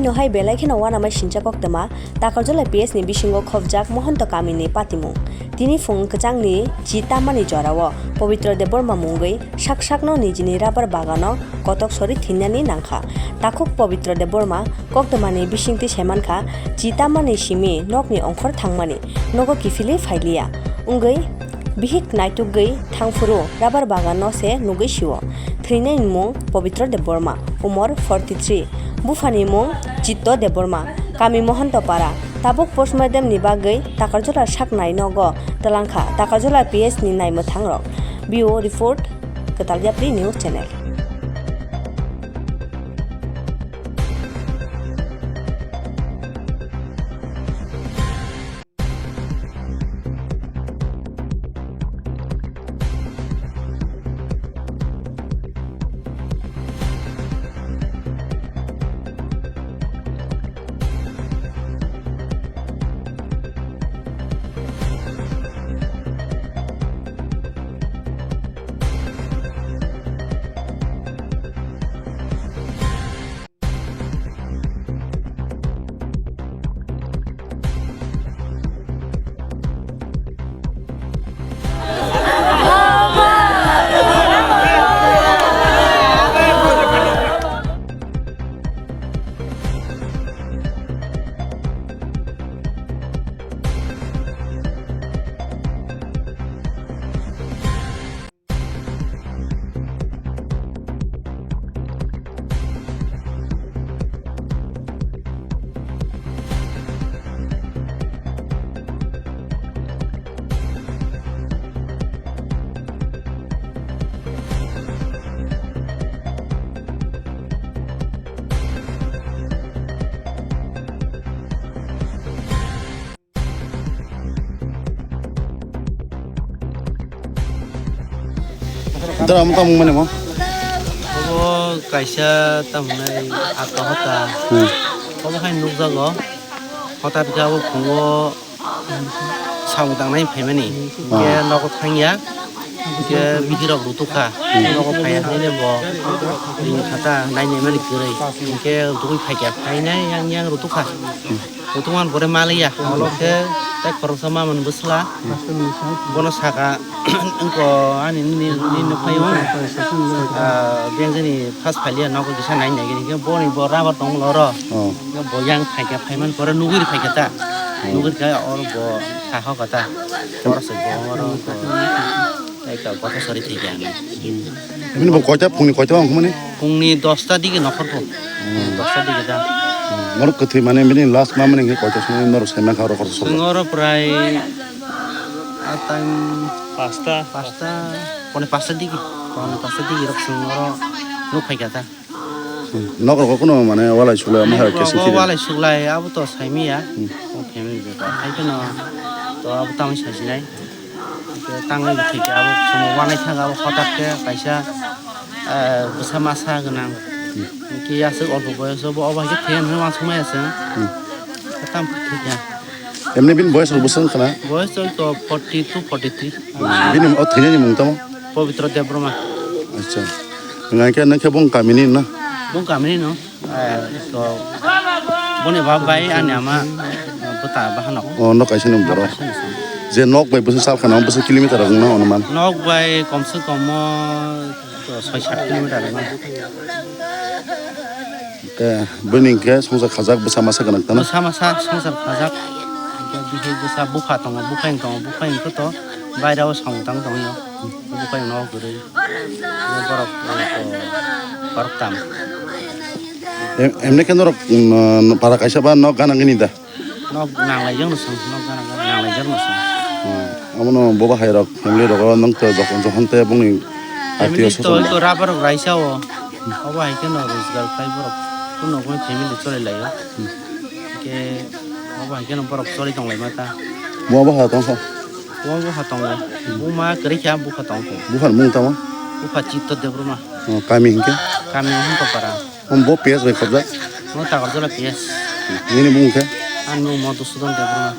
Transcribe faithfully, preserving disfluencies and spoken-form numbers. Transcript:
Nohai belai kheno uanama sincha koktwma Takarjala P S ni bisingo khopjak Mohonto kamini patimung. Tini phung kwchangni chi tammani jorao Pabitra Debbarma mungwi sak sakno nijini rabar bagano kotok sori thinnani nangkha. Takhuk Pabitra Debbarma koktwmani bisingtwi saimankha, chi tammani simi nokni ongkhor thangmani, nogo kiphilwi phailiya wngwi bihik naitugwi thangphuru rabar baganno se nugwi sio. Thwinaini mung Pabitra Debbarma, umor forty three. Buphani mung Chitto Debbarma, kami Mohantopara. Tabuk postmortem ni bagwi Takarjala saknai nogo twlangkha Takarjala P S ni naimwthangrok. Bureau report, Kwtal Yapri News Channel. Dara mo tamo mani mo? Obo kaisa tamo nai akka hota. Hmm. Obo hai nukjago. Hota bikha obo phungo samung tangnai phaimani. Ah. Hingke nogo thangya. Hingke bihirok rutukha. Hmm. Nogo phaiya haino bo ring khata nainai mani kwrwi. Hingke rutugwi phaikha. Phainai yang yang rutukha. Hmm. Utuman pore maliya, olo khe tei khoroksa mamani bwsla. Bono saka, "Wngko ani nini, nini nukphai wng, ah, beng jani first phailiya nogo kisa nai nai gini." Khe boni bo rubber tong loro. Oh. Khe bo yang phaikha, phaimani pore nugwi phaikha ta. Oh. Nugwi khe oro bo sahoka ta. Oro se bo oro ko. Tei ka kotha sori thai khe ang. Bini bo koita, phungni koita wngkha mani? Phungni dosta digi nokhor pho. Hmm. Dosta digi da. Hmm. Norok kwthwi mane bini last ma mani khe koita songwi norok sai mankha oro kotor songwi. Chwng oro prai atang pasta. Pasta, pone pasta digi. Pone pasta digi rok chwng oro nuk phai kha ta. Hmm. Nok rogo kuno mane walai sulai omo hai kesing Rogo kiri. Walai sulai abo to saimiya. Hmm. O family bepar. Hai kheno to abo tamo sasinai. Ke tangwi bo thik abo somo wanai thang abo hotak ke kaisa, eh, bwsa masa gwnang. Hmm. Ke aswk olpo boyoso bo obo hai khe theng hwnwi wansukmaya chwng. Hmm. Tam thik ya. Emni bini boyes rok bwswk wngkha na? Boyes rok to forty two, forty three. Bini o thwinani mung tamo? Pabitra Debbarma. Acha. Ngai khe nang khe bung kamini na? Bung kamini no. Eh, to boni bab bai ani ama, eh, bwta bahanok. O, nok kaisa ni borok. Nok kaisa ni song. Je nok bai bwswk sal khana bwswk kilometer rok wngna onuman? Nok bai kom se kom o, to soi sat kilometer wngna. Te bini hingke songsa khajak bwsa masa gwnang tano. Bwsa masa songsa khajak. Hingke bihik bwsa bupha tongo, bupha tongo, bupha hingke to baira o samung tang tongyo. Bupha no kwrwi. Borok, borok tam. Em-, emne khe norok, mm, para kaisa ba nok gana gini da? Nok nanglai jak no song, nok gana gana nanglai jak no song. Hmm. Abono bobo hai rok, family rok, nang to jok-, jokhon te bongni atio swkang to rubber rok raisa o. Obo hai khe no rojgar khlai borok. Kuno kuno family choli lai o. Hmm. Hingke obo hai khe no borok choli tong lai ma ta. Bo bo ha tong kho. Bo bo ha tongo. Buma kwrwi kha bupha tong kho. Bupha ni mung tamo? Bupha Chitto Debbarma. Oh, kami hingke? Kami Mohantopara. Om bo P S bai khobjak? Mo Takarjala P S. Nini mung khe? Ani mung Madhusudan Debbarma.